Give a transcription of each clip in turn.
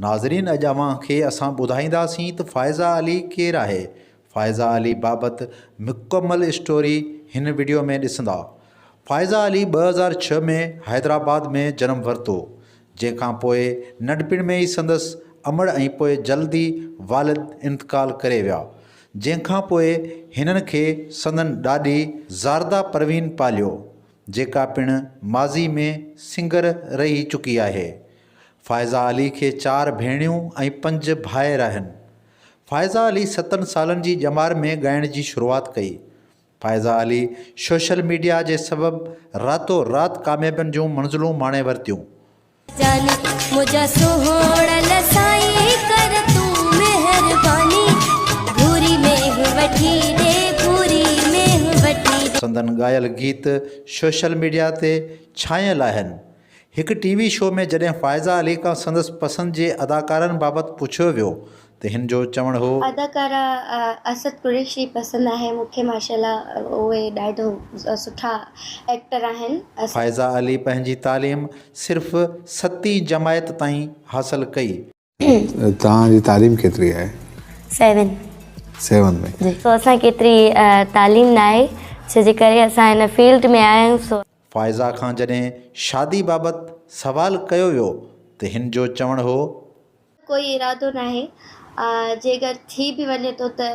ناظرين اڄ اوهان کي اسان ٻڌائينداسين ته فائزه علي ڪير آهي؟ فائزه علي بابت مڪمل اسٽوري هن وڊيو ۾ ڏسندا. فائزه علي 2006 ۾ حيدرآباد ۾ جنم ورتو، جنهن کان پوء ننڍپڻ ۾ ئي سندس امڙ ۽ پوء جلد ئي والد انتقال ڪري ويا، جنهن کان پوء هنن کي سندن ڏاڏي زارده پروين پاليو، جيڪا پڻ ماضي ۾ سنگر رهي چڪي آهي. فائزه علي کي چار ڀيڻيون ۽ پنج ڀائر آهن. فائزه علي ستن سالن جي ڄمار ۾ ڳائڻ جي شروعات ڪئي. فائزه علي سوشل ميڊيا جي سبب راتو رات ڪاميابين جون منزلون ماڻي ورتيون. جاني منهنجا سهڻل سائين ڪر تون مهرباني ڀوري مينهن وٺي ڏي ڀوري مينهن وٺي ڏي. سندن ڳايل گيت سوشل ميڊيا تي ڇانيل آهن. هڪ ٽي وي شو ۾ جڏهن فائزه علي کان سندس پسند جي اداڪارن بابت پڇيو ويو ته هن جو چوڻ هو. اداڪارا اسد قريشي پسند آهي مون کي ماشاءالله اهي ڏاڍو سٺا ايڪٽر آهن. فائزه علي پنهنجي تعليم صرف ستين جماعت تائين حاصل ڪئي. توهان جي تعليم ڪيتري آهي؟ سيون. سيون ۾. جي. سو اسان کي ايتري تعليم ناهي ڇو جي ڪري اسان هن فيلڊ ۾ آيا آهيون سو. فائزه کان جڏهن شادي بابت سوال ڪيو ويو ته هن جو چوڻ هو. ڪوئي ارادو ناهي جي اگر ٿي به وڃي ٿو ته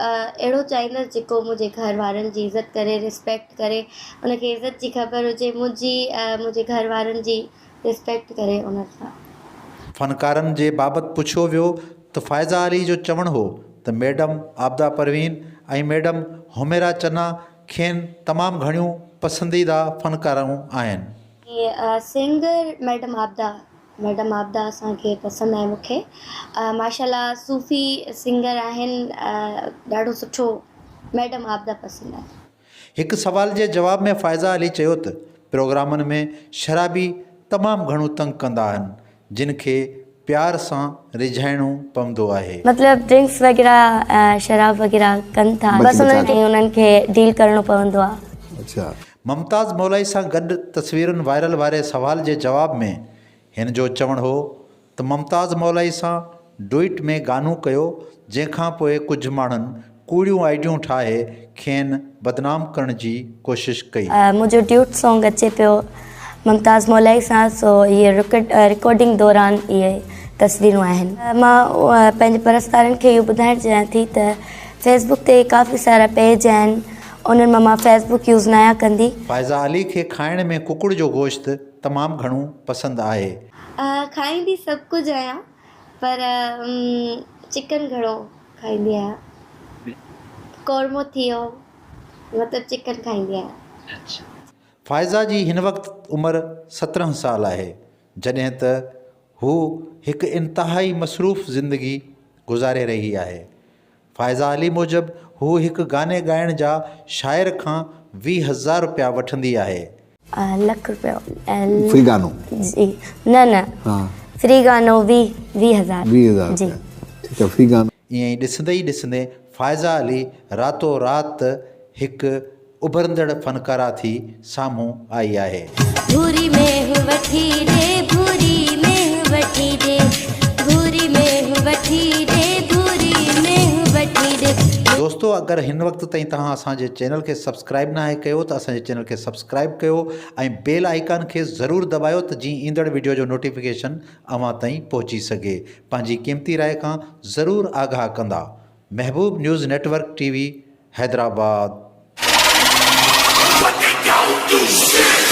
اهڙو چاهيندس جيڪو منهنجي گهر وارن جي عزت ڪري ريسپيڪٽ ڪري ان کي عزت جي خبر هجي منهنجي منهنجي گهر وارن جي ريسپيڪٽ ڪري ان سان. فنڪارن جي بابت پڇيو ويو ته فائزه علي جو چوڻ هو ته ميڊم عابده پروين ۽ ميڊم حميرا چنا کين تمام گهڻيون پسنديده فنڪارائون آهن. Singer madam Abida madam Abida اسان کي پسند آهي مون کي ماشاءالله صوفي سنگر آهن ڏاڍو سٺو ميڊم عابده پسند آهي. هڪ سوال جي جواب ۾ فائزه علي چيو ته پروگرامن ۾ شرابي تمام گهڻو تنگ ڪندا آهن جن کي پيار سان ريجهائڻو پوندو آهي. مطلب ڊرنڪس وغيره شراب وغيره ڪن ٿا بس انهن کي انهن کي ڊيل ڪرڻو پوندو آ. ممتاز مولائي سان گڏ تصويرن وائرل واري سوال جي جواب ۾ هن جو چوڻ هو ته ممتاز مولائي سان ڊوئٽ ۾ گانو ڪيو جنهن کان پوء ڪجهه ماڻهن ڪوڙيون آئيڊيون ٺاهي کين بدنام ڪرڻ جي ڪوشش ڪئي. منهنجو ڊيوٽ سانگ اچي پيو ممتاز مولائي سان سو اهي رڪارڊنگ دوران اهي تصويرون آهن. مان پنهنجي پرستارن کي اهو ٻڌائڻ چاهيان ٿي ته فيس بڪ تي ڪافي سارا پيج آهن انهن مان مان فيس بڪ يوز ناهيان ڪندي. فائزه علي کي کائڻ ۾ ڪڪڙ جو گوشت تمام گهڻو پسند آهي. کائيندي سڀ ڪجهه آهيان پر چڪن گهڻو کائيندي آهيان قورمو ٿي ويو مطلب چڪن کائيندي آهيان. فائزه جي هن وقت عمر 17 سال آهي جڏهن ته هو هڪ انتهائي مصروف زندگي گذاري رهي آهي. فائزه علي موجب هوء هڪ گاني ڳائڻ جا شاعر کان 20 هزار رپيا وٺندي آهي. لک رپيو فري گانو جي نه نه فري گانو ويهه ويهه هزار 20 هزار جي ٺيڪ آ فري گانو. ائين ئي ڏسندي ئي ڏسندي فائزه علي راتو رات هڪ اڀرندڙ فنڪارا ٿي سامهون آئي آهي. ڀوري مينهن وٺي ڏي ڀوري مينهن وٺي ڏي ڀوري مينهن وٺي ڏي ڀوري مينهن وٺي ڏي. دوستو اگر هن وقت تائين توهان اسان جي چينل کي سبسڪرائب ناهي ڪيو ته اسان جي چينل کي سبسڪرائب ڪيو ۽ بيل آئيڪان کي ضرور دٻايو ته جيئن ايندڙ وڊيو جو نوٽيفڪيشن اوهان تائين پهچي سگهي پنهنجي قيمتي راء کان ضرور آگاهه ڪندا Mehboob news network T V Hyderabad. But they don't do shit.